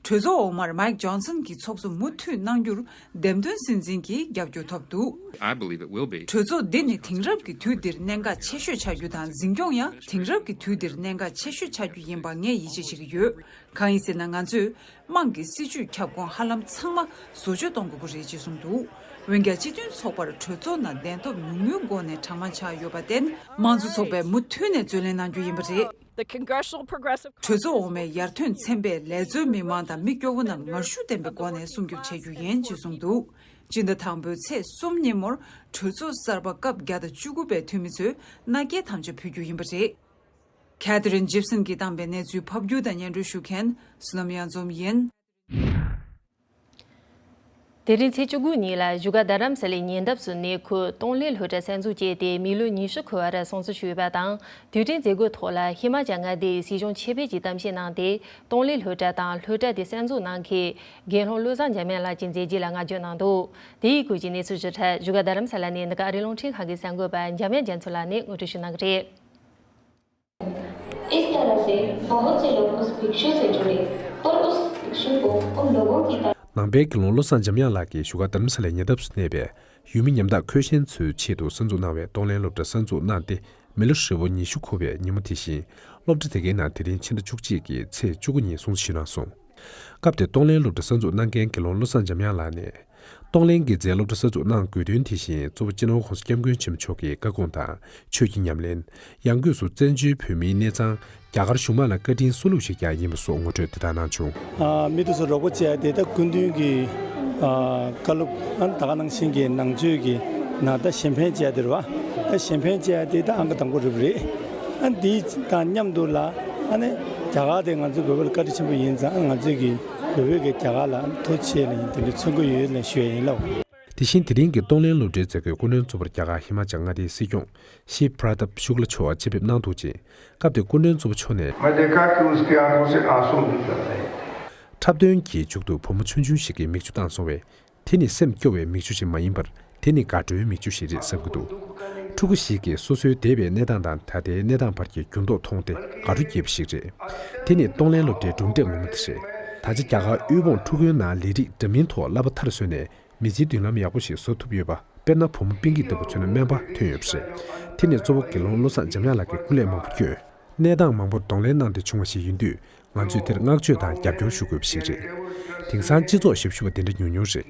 གྲོས་ཚོགས་འོག་མར་མའིག་ཇོན་སན་གྱིས་ཚོགས་གཙོ་མུ་མཐུད་གནང་རྒྱུར་འདེམས་ཐོན་སྲིད་འཛིན་གྱིས་རྒྱབ་སྐྱོར་ཐོབ་འདུག I believe it will be. གྲོས་ཚོགས་འདི་ནི་དེང་རབས་ཀྱི་དུས་འདིར་གནད་འགག་ཆེ་ཤོས་ཆགས་རྒྱུ་དང་། འཛིན་སྐྱོང་ཡང་དེང་རབས་ཀྱི་དུས་འདིར་གནད་འགག་ཆེ་ཤོས་ཆགས་རྒྱུ་ཡིན་པ་ངས་ཡིད་ཆེས་བྱེད་ཀྱི་ཡོད། གང་ཡིན་ཟེར་ན། ང་ཚོས་དམངས་ཀྱི་སྲིད་ཇུས་ཁྱབ་ཁོངས་ཧ་ལམ་ཚང་མ་བཟོ་བཅོས་གཏོང་དགོས་ཀྱི་རེད་ཅེས་གསུངས་འདུག་འོན་ཀྱང་སྤྱི་མཐུན་ཚོགས་པར་གྲོས་ཚོགས་ནང་གདན་ཐོབ་ཉུང་ཉུང་སྒོ་ནས་གྲངས་མང་ཆགས་ཡོད་པར་བརྟེན། དམངས་གཙོ་ཚོགས་པས་མུ་མཐུད་ནས་རྩོད་ལེན་གནང་རྒྱུ་ཡིན་པ་རེད། The Congressional Progressive གྲོས་ཚོགས་འོག་མའི་ཡར་ཐོན་ཚན་པས་ལས་བཟོའི་མི་མང་དང་མི་སྐྱོ་བོ་རྣམས་ངར་ཤུགས་ལྡན་པའི་སྒོ་ནས་སྲུང་སྐྱོབ་བྱེད་རྒྱུ་ཡིན་ཅེས་གསུངས་འདུག་སྤྱི་ཟླ་དང་པོའི་ཚེས་གསུམ་ཉིན་མོར་གྲོས་ཚོགས་གསར་པ་སྐབས་བརྒྱ་དང་བཅུ་དགུ་པའི་འཐུས་མི་ཚོས་མནའ་སྐྱེལ་དམ་བཅའ་ཕུལ་རྒྱུ་ཡིན་པ་རེད། ཁེ་ཐི་རིན་ཇིབ་སན་གྱིས་བཏང་པའི་གནས་ཚུལ་ཕབ་སྒྱུར་དང་སྙན་སྒྲོན་ཞུ་མཁན་བསོད་ནམས་གཡང་འཛོམས་ཡིན། དེ་རིང་ཚེས་བཅུ་དགུ་ཉིན་ལ་བཞུགས་སྒར་རྡ་རམ་ས་ལའི་ཉེ་འདབས་སུ་གནས་འཁོད་གཏོང་ལེན་སློབ་གྲྭ་གསར་འཛུགས་བྱས་ཏེ་མི་ལོ་ཉི་ཤུ་འཁོར་བར་སྲུང་བརྩི་ཞུས་པ་དང་། དུས་དྲན་མཛད་སྒོའི་ཐོག་ལ་ཧི་མ་ཅལ་མངའ་སྡེ་ཡི་སྲིད་གཞུང་ཆེད་ཕེབས་ཀྱིས་གཏམ་བཤད་གནང་སྟེ། གཏོང་ལེན་སློབ་གྲྭ་དང་སློབ་གྲྭ་དེ་གསར་འཛུགས་གནང་མཁན་དགེ་སློང་བློ་བཟང་འཇམ་དབྱངས་ལགས་ཀྱིས་མཛད་རྗེས་ལ་བསྔགས་བརྗོད་གནང་འདུག་དེ་ཡི་སྐོར་གྱི་གནས་ཚུལ་ཞིབ་ཕྲ་བཞུགས་སྒར་རྡ་རམ་ས་ལ་ནས་འདི་ག་ཨ་རི་རླུང་འཕྲིན་ཁང་གི་གསར་འགོད་པ་འཇམ་དབྱངས་རྒྱ་མཚོ་ལགས་ནས་ངོ་སྤྲོད་ཞུ་གནང་གི་རེད། इस तरह से बहुत से लोग उस भिक्षु से जुड़े, पर उस भिक्षु को उन लोगों की तरह ནང་པའི་དགེ་སློང་བློ་བཟང་འཇམ་དབྱངས་ལགས་ཀྱིས་བཞུགས་སྒར་རྡ་རམ་ས་ལའི་ཉེ་འདབས་སུ་གནས་པའི་ཡུལ་མི་ཉམ་ཐག་འཁོས་ཞན་ཚོའི་ཆེད་དུ་གསར་འཛུགས་གནང་བའི་གཏོང་ལེན་སློབ་གྲྭ་གསར་འཛུགས་གནང་སྟེ། མི་ལོ་ཧྲིལ་པོ་ཉི་ཤུ་འཁོར་བའི་ཉིན་མོ་དེ་བཞིན་སློབ་གྲྭ་དེ་གའི་ནང་དེ་རིང་ཕྱི་ཟླ་བཅུ་གཅིག་གི་ཚེས་བཅུ་དགུ་ཉིན་སྲུང་བརྩི་ཞུས་གནང་སོང་། སྐབས་དེར་གཏོང་ལེན་སློབ་གྲྭ་གསར་འཛུགས་གནང་མཁན་དགེ་སློང་བློ་བཟང་འཇམ་དབྱངས་ལགས་ནས། གཏོང་ལེན་དགེ་རྩའི་སློབ་གྲྭ་གསར་འཛུགས་གནང་དགོས་དོན་དེ་བཞིན་གཙོ་བོ་སྤྱི་ནོར་༸གོང་ས་༸སྐྱབས་མགོན་ཆེན་པོ་མཆོག་གི་བཀའ་དགོངས་དང་ཆོས་ཀྱི་ཉམས་ལེན། ཡང་སྒོས་སུ་བཙན་བྱོལ་བོད་མིའི་གནས་ཚང་རྒྱ་གར་གཞུང་མང་ལ་བཀའ་དྲིན་གསོ་ལུགས་ཤིག་ཀྱང་ཡིན་པ་སོགས་ངོ་སྤྲོད་དེ་ལྟར་གནང་བྱུང་། ཨ། མི་དེ་ཚོ་རོགས་པ་བྱས་ཏེ་ད་སྐུ་མདུན་གྱི་ཨ། བཀའ་སློབ་ཨ། ད་ག་ནང་བཞིན་གྱི་ནང་ཆོས་ཀྱི་ནང་ད་གཞན་ཕན་བྱས་ཏེ་རེད་བ། ད་གཞན་ཕན་བྱས་ཏེ་ད་ཨང་ཀི་དང་པོ་རེད་པ་རེད། ཨ། འདི་དང་མཉམ་དུ་ལ་ཨ་ནི་རྒྱ་གར་དེ་ང་ཚོའི་བོད་པ་ལ་བཀའ་དྲིན་ཆེན་པོ་ཡིན་ཙང་ང་ཚོས་ཀྱི་བོད་པའི་གི་རྒྱ་གར་ལ་ཐུགས་རྗེ་ཆེ་ལ་ཡིན་དེ་འདྲའི་མཚོན་གྱི་ཡོད་ལ་ཞུ་ཡ་ཡིན་ལགས། དེ་བཞིན་དེ་རིང་གི་གཏོང་ལེན་སློབ་གྲྭའི་མཛད་སྒོའི་སྐུ་མགྲོན་གཙོ་བོར་རྒྱ་གར་ཧི་མ་ཅལ་མངའ་སྡེའི་སྲིད་སྐྱོང་ཤྲི་པྲ་དབ་ཤུག་ལ་མཆོག་ཆེད་ཕེབས་གནང་འདུག་ཅིང་། སྐབས་དེར་སྐུ་མགྲོན་གཙོ་བོ་མཆོག་ནས། मैं देखा कि उसकी आंखों से आंसू निकल रहे थे। འཁྲབ་སྟོན་གྱི་མཇུག་ཏུ་བུ་མོ་ཆུང་ཆུང་ཞིག་གིས་མིག་ཆུ་བཏང་སོང་བས། དེ་ནི་སེམས་སྐྱོ་བའི་མིག་ཆུ་ཞིག་མ་ཡིན་པར། དེ་ནི་དགའ་སྤྲོའི་མིག་ཆུ་ཞིག་རེད་བསམ་གྱི་འདུག་ཕྲུ་གུ་ཞིག་གིས་སོ་སོའི་འདས་པའི་གནས་སྟངས་དང་ད་ལྟའི་གནས་སྟངས་བར་གྱི་འགྱུར་ལྡོག་མཐོང་སྟེ་དགའ་སྤྲོ་སྐྱེས་པ་ཞིག་རེད། དེ་ནི་གཏོང་ལེན་སློབ་གྲྭའི་གྲུབ་འབྲས་ངོ་མ་དེ་རེད། ད་ཆ་རྒྱ་གར་དབུལ་ཕོངས་ཕྲུ་གུའི་ནང་ལས་རིགས་འདྲ་མིན་ཐོག་བསླབ་པ་མཐར་སོན་ནས། མི་ཚེའི་མདུན་ལམ་ཡག་པོ་ཞིག་བཟོ་ཐུབ་ཡོད་པ། དཔེར་ན་བུ་མོ་པིང་ཀི་ལྟ་བུ་མཚོན་ན་སྨན་པ་ཐོན་ཡོད་པ་རེད། དེ་ནི་གཙོ་བོ་དགེ་སློང་བློ་བཟང་འཇམ་དབྱངས་ལགས་ཀྱི་སྐུ་ལས་མང་པོ་བསྐྱོན། གནས་སྟངས་མང་པོར་གདོང་ལེན་གནང་སྟེ་བྱུང་བ་ཞིག་ཡིན་དུས། ང་ཚོས་དེར་བསྔགས་བརྗོད་དང་རྒྱབ་སྐྱོར་ཞུ་དགོས་པ་ཞིག་རེད། དེང་སང་སྤྱི་ཚོགས་ཞབས་ཞུ་བ་དེ་འདྲ་ཉུང་ཉུང་རེད།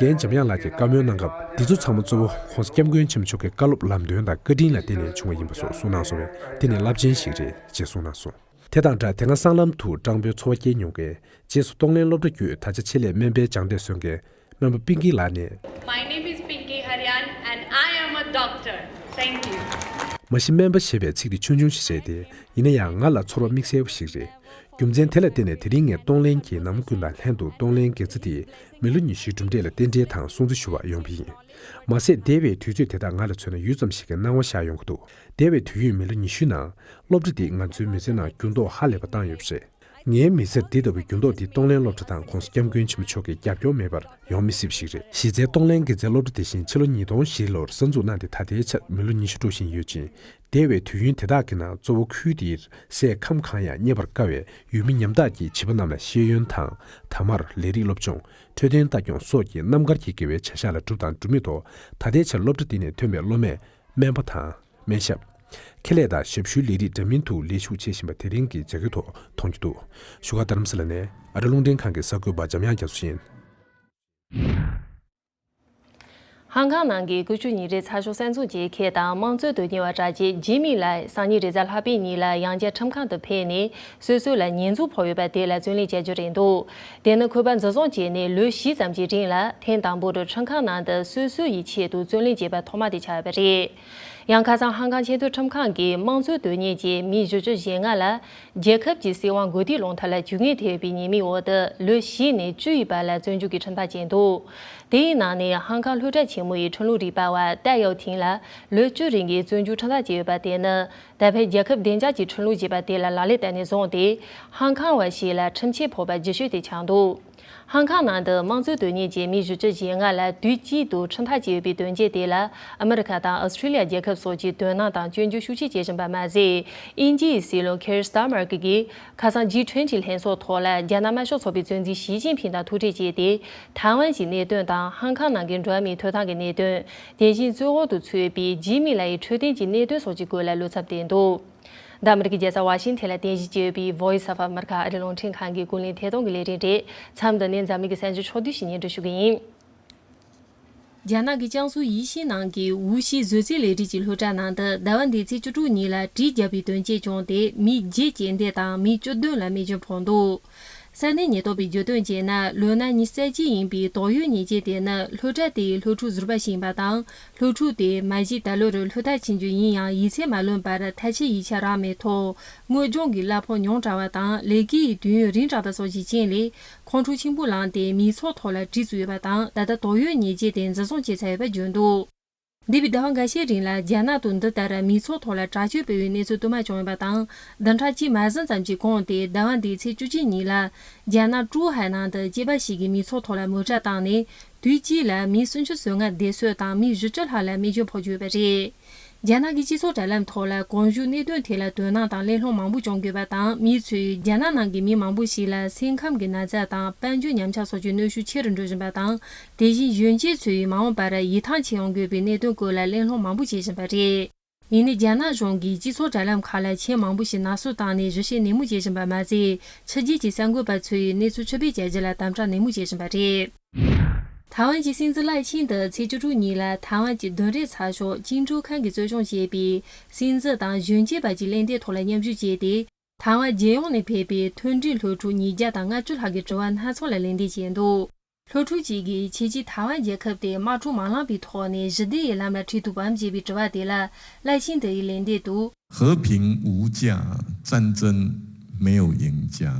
རྒན་འཇམ་དབྱངས་ལགས་ཀྱིས་བཀའ་མོལ་གནང་སྐབས། འདི་ཚོ་ཚང་མ་གཙོ་བོ་༸གོང་ས་༸སྐྱབས་མགོན་ཆེན་པོ་མཆོག་གི་བཀའ་སློབ་ལམ་སྟོན་དང་བཀའ་དྲིན་ལ་བརྟེན་ནས་བྱུང་བ་ཡིན་པ་སོགས་གསུངས་གནང་སོང་བས། དེ་ནི་རླབས་ཆེན་ཞིག་རེད་ཅེས་གསུངས་གནང་སོང་། དེ་དང་སྦྲགས། དེ་སྔ་སྲང་ལམ་དུ་སྤྲང་པོའི་འཚོ་བ་སྐྱེལ་མྱོང་མཁན། རྗེས་སུ་གཏོང་ལེན་སློབ་གྲྭ་བརྒྱུད་ད་ཆ་ཆེད་ལས་སྨན་པའི་སྦྱངས་འབྲས་སོན་མཁན་སྨན་པ་པིང་ཀི་ལགས་ནས། My name is Pinky Haryan and I am a doctor. Thank you. མ་གཞི་སྨན་པ་ཞེས་པའི་ཚིག་དེ་ཆུང་ཆུང་ཞིག་རེད་དེ། ཡིན་ན་ཡང་ང་ལ་ཚོར་བ་དམིགས་བསལ་བ་ཞིག་རེད། རྒྱུ་མཚན་དེ་ལ་བརྟེན་ནས་དེ་རིང་ངས་གཏོང་ལེན་གྱི་ནང་མི་ཀུན་དང་ལྷན་དུ་གཏོང་ལེན་དགེ་རྩ་དེ་མི་ལོ་ཉི་ཤུའི་གྲུབ་འབྲས་ལ་རྟེན་འབྲེལ་དང་སྲུང་བརྩི་ཞུ་བར་ཡོང་བ་ཡིན། མ་ཟད་འདས་པའི་དུས་ཚོད་དེ་དག་ང་ལ་མཚོན་ན་ཡུད་ཙམ་ཞིག་གི་སྣང་བ་ཤར་ཡོང་གི་འདུག་འདས་པའི་དུས་ཡུན་མི་ལོ་ཉི་ཤུའི་ནང་། སློབ་གྲྭ་འདིས་ང་ཚོའི་མི་ཚེའི་ནང་འགྱུར་ལྡོག་ཧ་ལས་པ་བཏང་ཡོད་པ་རེད། ངའི་མི་ཚེར་འདི་ལྟ་བུའི་འགྱུར་ལྡོག་འདི་གཏོང་ལེན་སློབ་གྲྭ་དང་༸གོང་ས་༸སྐྱབས་མགོན་ཆེན་པོ་མཆོག་གི་རྒྱབ་སྐྱོར་མེད་པར་ཡོང་མི་སྲིད་པ་ཞིག་རེད། གཞི་རྩའི་གཏོང་ལེན་དགེ་རྩའི་སློབ་གྲྭ་དེ་བཞིན་ཕྱི་ལོ་ཉིས་སྟོང་བཞི་ལོར་གསར་འཛུགས་གནང་སྟེ་ད་ལྟའི་ཆར་མི་ལོ་ཉི་ཤུ་འགྲོ་བཞིན་ཡོད་ཅིང་། འདས་པའི་དུས་ཡུན་དེ་དག་གི་ནང་གཙོ་བོ་ཁུལ་དེའི་སའི་ཁམས་གང་ཡང་རྙེད་པར་དཀའ་བའི་ཡུལ་མི་ཉམ་ཐག་གི་བྱིས་པ་རྣམས་ལ་ཤེས་ཡོན་དང་། ཐ་མར་ལས་རིགས་སློབ་སྦྱོང་། འཕྲོད་བསྟེན་ལྟ་སྐྱོང་སོགས་ཀྱི་རྣམ་དཀར་གྱི་དགེ་བའི་བྱ་གཞག་ལ་གྲུབ་དང་འགྲུབ་མུས་ཐོག་ད་ལྟའི་ཆར་སློབ་གྲྭ་འདི་ནས་ཐོན་པའི་སློབ་མས་སྨན་པ་དང་། སྨན་ཞབས། ཁེ་ལས་དང་ཞབས་ཞུའི་ལས་རིགས་འདྲ་མིན་དུ་ལས་ཞུགས་བྱེད་བཞིན་པ་དེ་རིང་གི་མཛད་སྒོའི་ཐོག་མཐོང་རྒྱུ་འདུག་བཞུགས་སྒར་རྡ་རམ་ས་ལ་ནས་ཨ་རི་རླུང་འཕྲིན་ཁང་གི་གསར་འགོད་པ་འཇམ་དབྱངས་རྒྱ་མཚོ་ཡིན། ཧང་ཀང་ནང་གི་ཀུ་ཤུ་ཉིན་རེའི་ཚགས་ཤོག་གསར་འཛུགས་ཀྱི་ཁེ་དང་དམངས་གཙོའི་དོན་གཉེར་བ་གྲགས་ཅན་ཇི་མི་ལ་སང་ཉིན་རེས་གཟའ་ལྷག་པའི་ཉིན་ལ་ཡང་བསྐྱར་ཁྲིམས་ཁང་དུ་ཕེབས་ནས་སོ་སོ་ལ་ཉེས་འཛུགས་ཕོག་ཡོད་པ་དེ་ལ་བརྩོན་ལེན་བྱ་རྒྱུ་རེད་འདུག་དེ་ནི་ཁོས་པ་འཛིན་བཟུང་བྱས་ནས་ལོ་བཞི་ཙམ་གྱི་རིང་ལ་ཐེངས་དང་པོར་ཁྲིམས་ཁང་ནང་དུ་སོ་སོ་ཡི་ཆེད་དུ་བརྩོན་ལེན་བྱས་པ་ཐོག་མ་དེ་ཆགས་ཡོད་པ་རེད། ཡང་ཁ་སང་ཧང་ཀང་ཆེས་མཐོའི་ཁྲིམས་ཁང་གིས་དམངས་གཙོའི་དོན་གཉེར་གྱི་མི་བཞི་བཅུ་ཞེ་ལྔ་ལ་རྒྱལ་ཁབ་ཀྱི་སྲིད་དབང་གོ་སྒྲིག་སློང་ཐབས་ལ་ཇུས་ངན་ཐེབས་པའི་ཉེས་མིང་འོག་ཏུ་ལོ་བཞི་ནས་བཅུ་ཡི་བར་ལ་བཙོན་འཇུག་གི་ཁྲིམས་ཐག་བཅད་འདུག་དེའི་ནང་ནས་ཧང་ཀང་ལྷོ་བྲག་ཆེན་མོ་ཡི་ཁྲིམས་ལུགས་རིག་པ་བ་ཏཱ་ཡའོ་ཐིང་ལ་ལོ་བཅུ་རིང་གི་བཙོན་འཇུག་ཁྲིམས་ཐག་བཅད་ཡོད་པ་དེ་ནི། ད་ཕན་རྒྱལ་ཁབ་བདེ་འཇགས་ཀྱི་ཁྲིམས་ལུགས་ཅེས་པ་དེ་ལ་ལག་ལེན་བསྟར་ནས་བཟུང་སྟེ། ཧང་ཀང་བ་ཞིག་ལ་ཁྲིམས་ཆད་ཕོག་པ་རྗེས་ཤོས་དེ་ཆགས་འདུག་ཧང་ཀང་ནང་དུ་དམངས་གཙོའི་དོན་གཉེར་གྱི་མི་བཞི་བཅུ་ཞེ་ལྔ་ལ་དུས་གཅིག་ཏུ་ཁྲིམས་ཐག་བཅད་ཡོད་པའི་དོན་རྐྱེན་དེ་ལ་ཨ་མི་རི་ཁ་དང་ཨོ་སི་ཁྲི་ལི་ཡ་རྒྱལ་ཁབ་སོགས་ཀྱིས་དོ་སྣང་དང་སྐྱོན་བརྗོད་ཤུགས་ཆེ་བྱེད་བཞིན་པ་མ་ཟད། དབྱིན་ཇིའི་སྲིད་བློན་ཁེར་སི་ཏཱ་མར་ཀེལ་གྱིས་ཁ་སང་ཇི་ཊུ་ཝེན་ཊི་ལྷན་ཚོགས་ཐོག་ལ་རྒྱ་ནག་དམར་ཤོག་ཚོགས་པའི་གཙོ་འཛིན་ཞི་ཅིན་ཕིང་དང་ཐུག་འཕྲད་བྱས་ཏེ། ཐའེ་ཝན་གྱི་གནད་དོན་དང་ཧང་ཀང་ནང་གི་འགྲོ་བ་མིའི་ཐོབ་ཐང་གི་གནད་དོན། དེ་བཞིན་གཙོ་འོག་ཏུ་ཚུད་པའི་ཇི་མི་ལ་ཡི་འཕྲོད་བསྟེན་གྱི་གནད་དོན་སོགས་ཀྱི་སྐོར་ལ་བློ་འཚབ་བསྟན་འདུག་འདི་ཨ་མི་རི་ཀའི་རྒྱལ་ས་ཝ་ཤིང་ཐན་ལ་རྟེན་གཞི་བྱས་ཡོད་པའི་Voice of America ཨ་རིའི་རླུང་འཕྲིན་ཁང་གི་ཀུན་གླེང་ཐད་གཏོང་གི་ལས་རིམ་རེད། མཚམས་འདི་ནས་འཛམ་གླིང་གི་གསར་འགྱུར་ཕྱོགས་བསྡུས་ཤིག་སྙན་སྒྲོན་ཞུ་གི་ཡིན། རྒྱ་ནག་གི་ཅང་སུའུ་ཡེ་ཤིན་ནང་གི་ཝུ་ཤི་བཟོ་རྩལ་ལས་རིགས་ཀྱི་སློབ་གྲྭ་ནང་དུ་ཟླ་བ་འདིའི་ཚེས་བཅུ་དྲུག་ཉིན་ལ་གྲི་བརྒྱབ་པའི་དོན་རྐྱེན་བྱུང་སྟེ་མི་བརྒྱད་རྐྱེན་འདས་དང་མི་བཅུ་བདུན་ལ་རྨས་སྐྱོན་ཕོག་འདུག། ས་གནས་ཉེན་རྟོག་པས་བརྗོད་དོན་བྱས་ན། ལོ་ན་ཉི་ཤུ་རྩ་གཅིག་ཡིན་པའི་དོག་ཡོད་ཉེས་ཅན་དེ་ནི་སློབ་གྲྭ་དེའི་སློབ་ཕྲུག་ཟུར་པ་ཞིག་ཡིན་པ་དང་། སློབ་ཕྲུག་དེ་མ་གཞི་ད་ལོར་སློབ་མཐར་ཕྱིན་རྒྱུ་ཡིན་ཡང་། ཡིག་ཚད་མ་ལོན་པར་ཐལ་ཆེའི་ཡིག་ཆ་རག་མེད་ཐོག་དངོས་སྦྱོང་གི་གླ་ཕོགས་ཉུང་དྲགས་པ་དང་། ལས་ཀའི་དུས་ཡུན་རིང་དྲགས་པ་སོགས་ཀྱི་རྐྱེན་ལས། ཁོང་ཁྲོ་ཆེན་པོ་ལངས་ཏེ་མིང་ཚོགས་ཐོག་ལ་གྲི་བཙུགས་ཡོད་པ་དང་། ད་ལྟ་དོག་ཡོད་ཉེས་ཅན་དེ་འཛིན་བཟུང་བྱས་ཚར་ཡོད་པ་བརྗོད་འདུག། འདས་པའི་ཟླ་བ་འགའ་ཤས་རིང་ལ་རྒྱ་ནག་ཏུ་འདི་ལྟར་མིང་ཚོགས་ཐོག་ལ་དྲག་སྤྱོད་སྤེལ་བའི་གནས་ཚུལ་དུ་མ་བྱུང་ཡོད་པ་དང་། བདུན་ཕྲག་གཅིག་མ་ཟིན་ཙམ་གྱི་གོང་སྟེ་ཟླ་བ་འདིའི་ཚེས་བཅུ་གཅིག་ཉིན་ལ་རྒྱ་ནག་ཀྲུའུ་ཧའེ་ནང་དུ་སྐྱེས་པ་ཞིག་གིས་མིང་ཚོགས་ཐོག་ལ་མོ་ཊ་བཏང་ནས་དུས་གཅིག་ལ་མི་སུམ་ཅུ་སོ་ལྔ་བསྡད་གསོད་དང་མི་བཞི་བཅུ་ལྷག་ལ་རྨས་སྐྱོན་ཕོག་ཡོད་པ་རེད། རྒྱ་ནག་གི་སྤྱི་ཚོགས་དྲ་ལམ་ཐོག་ལ་གོང་ཞུས་གནད་དོན་དེ་ལ་དོ་སྣང་དང་གླེང་སློང་མང་པོ་བྱུང་དགོས་པ་དང་། མི་ཚོས་རྒྱ་ནག་ནང་གི་མི་མང་པོ་ཞིག་ལ་སེམས་ཁམས་ཀྱི་ན་ཚ་དང་དཔལ་འབྱོར་ཉམས་ཆག་སོགས་ཀྱི་གནོན་ཤུགས་ཆེ་རུ་འགྲོ་བཞིན་པ་དང་། དེ་བཞིན་གཞོན་སྐྱེས་ཚོས་མ་འོངས་པར་ཡིད་ཐང་ཆད་ཡོང་དགོས་པའི་གནད་དོན་སྐོར་ལ་གླེང་སློང་མང་པོ་བྱེད་བཞིན་པ་རེད། ཡིན་ནའི་རྒྱ་ནག་གཞུང་གིས་སྤྱི་ཚོགས་དྲ་ལམ་ཁག་ལ་ཁྱིམ་མང་པོ་ཞིག་ནག་གསུབ་བཏང་ནས་གཞི་བྱེས་ནན་མོ་བྱེད་བཞིན་པ་མ་ཟད། ཕྱི་རྒྱལ་གྱི་གསར་འགོད་པ་ཚོས་གནས་ཚུལ་ཕྱིར་འབུད་བྱ་རྒྱུ་ལ་དམ་དྲག་ནན་མོ་བྱེད་བཞིན་པ་རེད། ཐའེ་ཝན་གྱི་སྲིད་འཛིན་ལའེ་ཆིང་དུ་ཚེས་བཅུ་དྲུག་ཉིན་ལ་ཐའེ་ཝན་གྱི་བདུན་རེ་ཚགས་ཤོག་ཅིང་ཀྲུའུ་ཁན་གྱིས་གཙོ་སྐྱོང་བྱས་པའི་སྲིད་འཛིན་དང་གཞོན་སྐྱེས་བར་གྱི་གླེང་སྟེགས་ཐོག་ལ་མཉམ་ཞུགས་བྱས་ཏེ། ཐའེ་ཝན་རྒྱལ་ཡོངས་ནས་ཕེབས་པའི་མཐུན་སྒྲིལ་སློབ་ཕྲུག་ཉིས་བརྒྱ་དང་ལྔ་བཅུ་ལྷག་གི་དྲི་བ་སྣ་ཚོགས་ལ་ལན་འདེབས་བྱས་འདུག། སློབ་ཕྲུག་ཅིག་གིས་ཕྱིས་ཀྱི་ཐའེ་ཝན་རྒྱལ་ཁབ་དེ་དམག་འཁྲུག་མ་ལངས་པའི་ཐོག་ནས་ཞི་བདེ་ཡི་ལམ་ལ་ཁྲིད་ཐུབ་བམ་ཞེས་པའི་དྲི་བ་དེ་ལ་ལའེ་ཆིང་དུ་ཡིས་ལན་འདེབས་འདུག། 和平无价，战争没有赢家。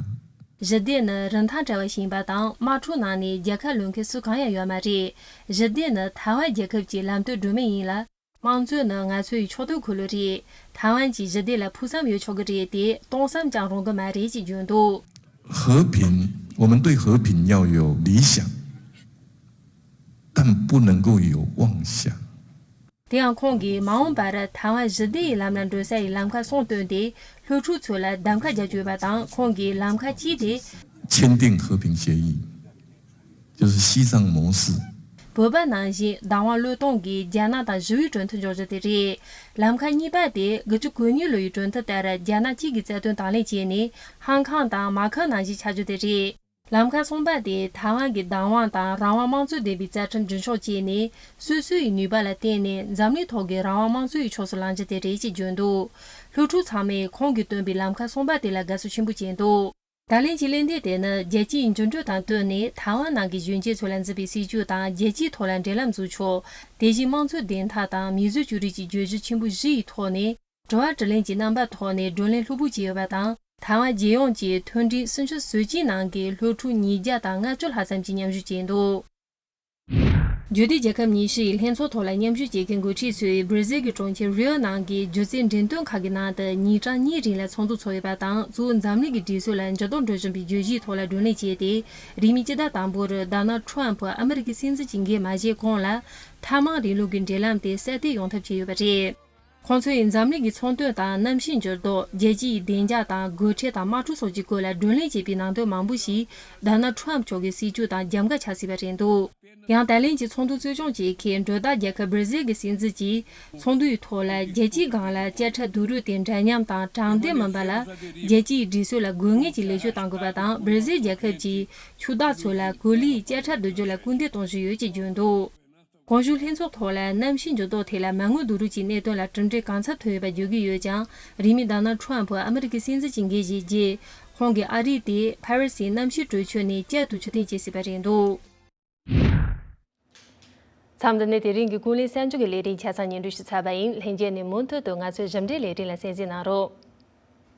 ཞི་བདེ་ནི་རིན་ཐང་བྲལ་བ་ཞིག་ཡིན་པ་དང་། དམག་འཁྲུག་ནང་ནས་རྒྱལ་ཁ་ལོན་མཁན་སུ་གང་ཡང་ཡོད་མ་རེད། ཞི་བདེ་ནི་ཐའེ་ཝན་རྒྱལ་ཁབ་ཀྱི་ལམ་སྟོན་སྒྲོན་མེ་ཡིན་ལ། དམངས་གཙོ་ནི་ང་ཚོའི་ཕྱོགས་གཏོགས་འཁོར་ལོ་རེད། ཐའེ་ཝན་གྱི་ཞི་བདེ་ལ་ཕུགས་བསམ་ཡོད་ཆོག་གི་རེད་དེ། གཏོང་བསམ་ཀྱང་རུང་གི་མ་རེད་ཅེས་བརྗོད་འདུག། 和平，我们对和平要有理想，但不能够有妄想。 དེ་ཡང་ཁོང་གིས་མ་འོངས་པར་ཐའེ་ཝན་ཞི་བདེ་ཡི་ལམ་ལ་འགྲོ་ས་ཡི་ལམ་ཁ་གསུམ་བཏོན་ཏེ། སློབ་ཕྲུག་ཚོ་ལ་གདམ་ཁ་རྒྱག་རྒྱུ་ཡོད་པ་དང་། ཁོང་གིས་ལམ་ཁ་གཅིག་དེ། 签订和平协议，就是西藏模式。 བོད་པ་ནང་བཞིན་བདག་དབང་བློས་གཏོང་གིས་རྒྱ་ནག་དང་ཞི་བའི་གྲོས་མཐུན་འཇོག་རྒྱུ་དེ་རེད། ལམ་ཁ་གཉིས་པ་དེ་དགུ་བཅུ་གོ་གཉིས་ལོ་ཡི་གྲོས་མཐུན་ལྟར་རྒྱ་ནག་གཅིག་གི་རྩ་དོན་དང་ལེན་བྱས་ནས། ཧང་ཁང་དང་མ་ཁི་ནང་བཞིན་ཆགས་རྒྱུ་དེ་རེད། ལམ་ཁ་གསུམ་པ་དེ་ཐའེ་ཝན་གྱི་བདག་དབང་དང་རང་དབང་དམངས་གཙོ་ལྡན་པའི་རྩ་ཁྲིམས་རྒྱུན་འཁྱོངས་བྱས་ནས། སོ་སོ་ཡི་ནུས་པ་ལ་བརྟེན་ནས་འཛམ་གླིང་ཐོག་གི་རང་དབང་དམངས་གཙོ་ཡི་ཕྱོགས་སུ་ལངས་རྒྱུ་དེ་རེད་ཅེས་བརྗོད་འདུག། སློབ་ཕྲུག་ཚང་མས་ཁོང་གིས་བཏོན་པའི་ལམ་ཁ་གསུམ་པ་དེ་ལ་དགའ་བསུ་ཆེན་པོ་བྱས་འདུག། ད་ལན་གྱི་གླེང་སྟེགས་དེ་ནི་རྒྱལ་སྤྱིའི་འགྱུར་འགྲོས་དང་བསྟུན་ནས་ཐའེ་ཝན་ནང་གི་གཞོན་སྐྱེས་ཚོ་ལ་འཛིན་པའི་སྲིད་བྱུས་དང་། རྒྱལ་སྤྱིའི་ཐོག་ལ་འབྲེལ་ལམ་འཛུགས་ཕྱོགས། དེ་བཞིན་དམངས་གཙོའི་བདེན་མཐའ་དང་མིས་བཟོས་བཅོས་རིག་གི་བརྗོད་གཞི་ཆེན་པོ་བཞི་ཡི་ཐོག་ནས། དྲི་བ་དྲིས་ལན་གྱི་རྣམ་པ་ཐོག་ནས་བགྲོ་གླེང་ལྷུག་པོ་བྱས་ཡོད་པ་དང་། ཐའེ་ཝན་རྒྱལ་ཡོངས་ཀྱི་མཐུན་སྒྲིལ་སུམ་ཅུ་སོ་གཅིག་ནང་གི་སློབ་ཕྲུག་ཉིས་བརྒྱ་དང་ལྔ་བཅུ་ལྷག་ཙམ་གྱིས་མཉམ་ཞུགས་བྱས་འདུག། རྒྱུད་སྟོད་རྒྱལ་ཁབ་ཉི་ཤུ་ཡི་ལྷན་ཚོགས་ཐོག་ལ་མཉམ་ཞུགས་བྱེད་མཁན་འགོ་ཁྲིད་ཚོས་སྦྲེལ་ཟིལ་གྱི་གྲོང་ཁྱེར་རིའོ་ནང་གི་སྒྱུ་རྩལ་འགྲེམས་སྟོན་ཁང་གི་ནང་དུ་ཉིན་གྲངས་གཉིས་རིང་ལ་ཚོགས་འདུ་ཚོགས་ཡོད་པ་དང་། གཙོ་བོ་འཛམ་གླིང་གི་སྒྲིག་སྲོལ་ལ་འགྱུར་ལྡོག་འགྲོ་བཞིན་པའི་བརྗོད་གཞིའི་ཐོག་ལ་བགྲོ་གླེང་བྱས་ཏེ། རིང་མིན་སྤྱི་ཟླ་དང་པོར་ཌོ་ནལ་ཊམ་ཕུ་ཨ་མི་རི་ཀའི་སྲིད་འཛིན་གྱི་འགན་མ་བཞེས་གོང་ལ། ཐབས་མང་རིང་ལུགས་ཀྱི་འབྲེལ་ལམ་དེ་གསལ་གཏོད་ཡོང་ཐབས་བྱས་ཡོད་པ་རེད། ཁོང་ཚོས་འཛམ་གླིང་གི་ཚོང་དོན་དང་གནམ་གཤིས་འགྱུར་ལྡོག་རྒྱལ་སྤྱིའི་བདེ་འཇགས་དང་སྒོ་ཁྲལ་དང་དམག་འཁྲུག་སོགས་ཀྱི་སྐོར་ལ་བགྲོ་གླེང་བྱས་པའི་ནང་དོན་མང་པོ་ཞིག་ཌོ་ནལ་ཊམ་ཕུ་མཆོག་གི་སྲིད་བྱུས་དང་རྒྱབ་འགལ་ཆགས་སྲིད་པ་རེད་འདུག། ཡང་ད་ལན་གྱི་ཚོགས་འདུ་གཙོ་སྐྱོང་བྱེད་མཁན་སྒྲོ་བཏགས་རྒྱལ་ཁབ་སྦྲེལ་ཟིལ་གྱི་སྲིད་འཛིན་གྱིས། ཚོགས་འདུའི་ཐོག་ལ་རྒྱལ་སྤྱིའི་སྒང་ལ་དཔྱ་ཁྲལ་བསྡུ་རུབ་དེ་འདྲ་མཉམ་དང་དྲང་བདེན་མིན་པ་ལ། རྒྱལ་སྤྱིའི་སྒྲིག་སྲོལ་ལ་དགོས་ངེས་ཀྱི་ལེགས་བཅོས་གཏང་དགོས་པ་དང་། སྦྲེལ་ཟིལ་རྒྱལ་ཁབ་ཀྱིས་ཕྱུག་བདག་ཚོ་ལ་གོ་ལའི་དཔྱ་ཁྲལ་བསྡུ་རྒྱུ་ལ་སྐུལ་འདེད་གཏོང་བཞིན་ཡོད་ཅེས་བརྗོད་འདུག། གོང་ཞུས་ལྷན་ཚོགས་ཐོག་ལ་གནམ་གཤིས་འགྱུར་ལྡོག་ཐད་ལ་མ་དངུལ་བསྡུ་རུབ་ཀྱི་གནད་དོན་ལ་གྲུབ་འབྲས་གང་འཚམ་ཐོན་ཡོད་པ་བརྗོད་ཀྱི་ཡོད་ཀྱང་། རིང་མིན་ཌོ་ནལ་ཊམ་ཕུ་ཨ་མི་རི་ཀའི་སྲིད་འཛིན་གྱི་འགན་བཞེས་རྗེས། ཁོང་གིས་ཨ་རི་དེ་ཕ་རི་སིའི་གནམ་གཤིས་གྲོས་ཆོད་ནས་བསྐྱར་དུ་ཕྱིར་འཐེན་བྱེད་སྲིད་པ་རེད་འདུག། མཚམས་འདི་ནས་དེ་རིང་གི་ཀུན་གླེང་གསར་འགྱུར་གྱི་ལས་རིམ་ཆ་ཚང་སྙན་སྒྲོན་ཞུས་ཚར་བ་ཡིན། ལྷན་རྒྱས་ནས་མུ་མཐུད་དུ་ང་ཚོའི་གཞི་འབྲེལ་ལས་རིམ་ལ་གསན་གཟིགས་གནང་རོགས།